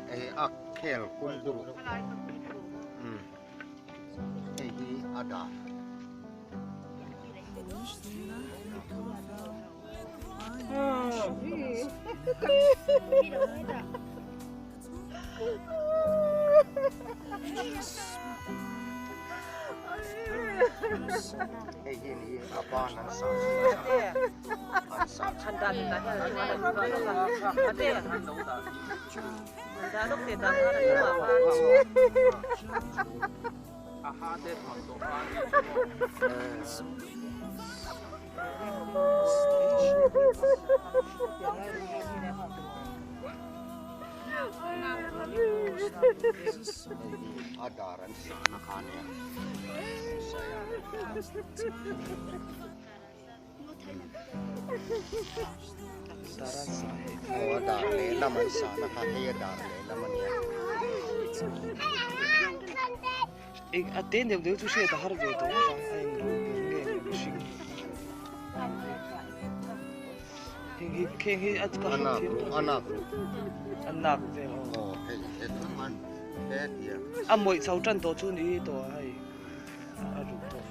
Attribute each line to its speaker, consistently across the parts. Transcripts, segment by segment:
Speaker 1: Hei a khel kungkuru hei hi a dah. Hei hi ni a ban an sah an sah A dar an sahna kha nia Aw a dar lehlam an sahna kha hei a dar lehlam a nia.
Speaker 2: Eng a te neuh neuh chu hriat a har ve tawh ngawt ang a eng ruh ber nge ni mihring heng hi kheng hi a ka hriat thiam tawh
Speaker 1: a nak ruh
Speaker 2: a nak vel aw
Speaker 1: aw hei he thleng an he tia
Speaker 2: a mawih chho tan tawh chu ni tawh a hei a ruh tawh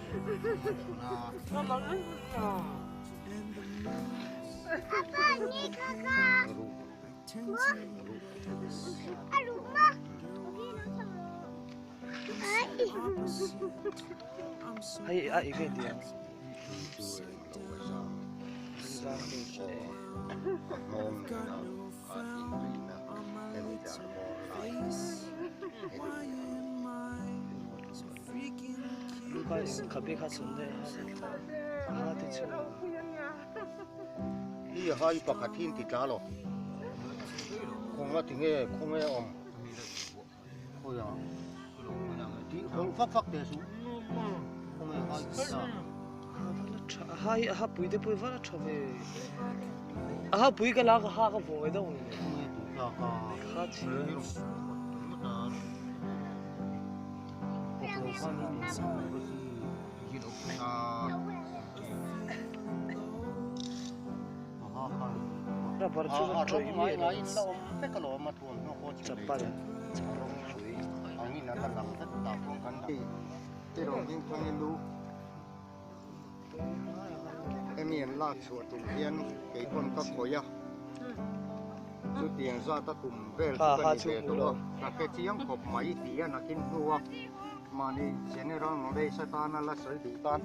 Speaker 2: Hei a eng nge niang Luka in khabe kha chhun daih a ha te chu.
Speaker 1: Hi hai pakhat hi in ti tla lo khawnga tinge khawnge a awm.
Speaker 2: Hai a hapui te pawh i vala tha ve a hapui ka la ka ha ka vawi deuh ni kha chi Rubber chu va tawih miah lo chapal
Speaker 1: Hemi an lak chhuah tum hian kei pawn ka khawih a, chutiang zat a kum vel chu ka ni ve tawh a, ka hre chiang khawp mai ti a nakin hnu a mahni general knowledge atana la sawi duh tan.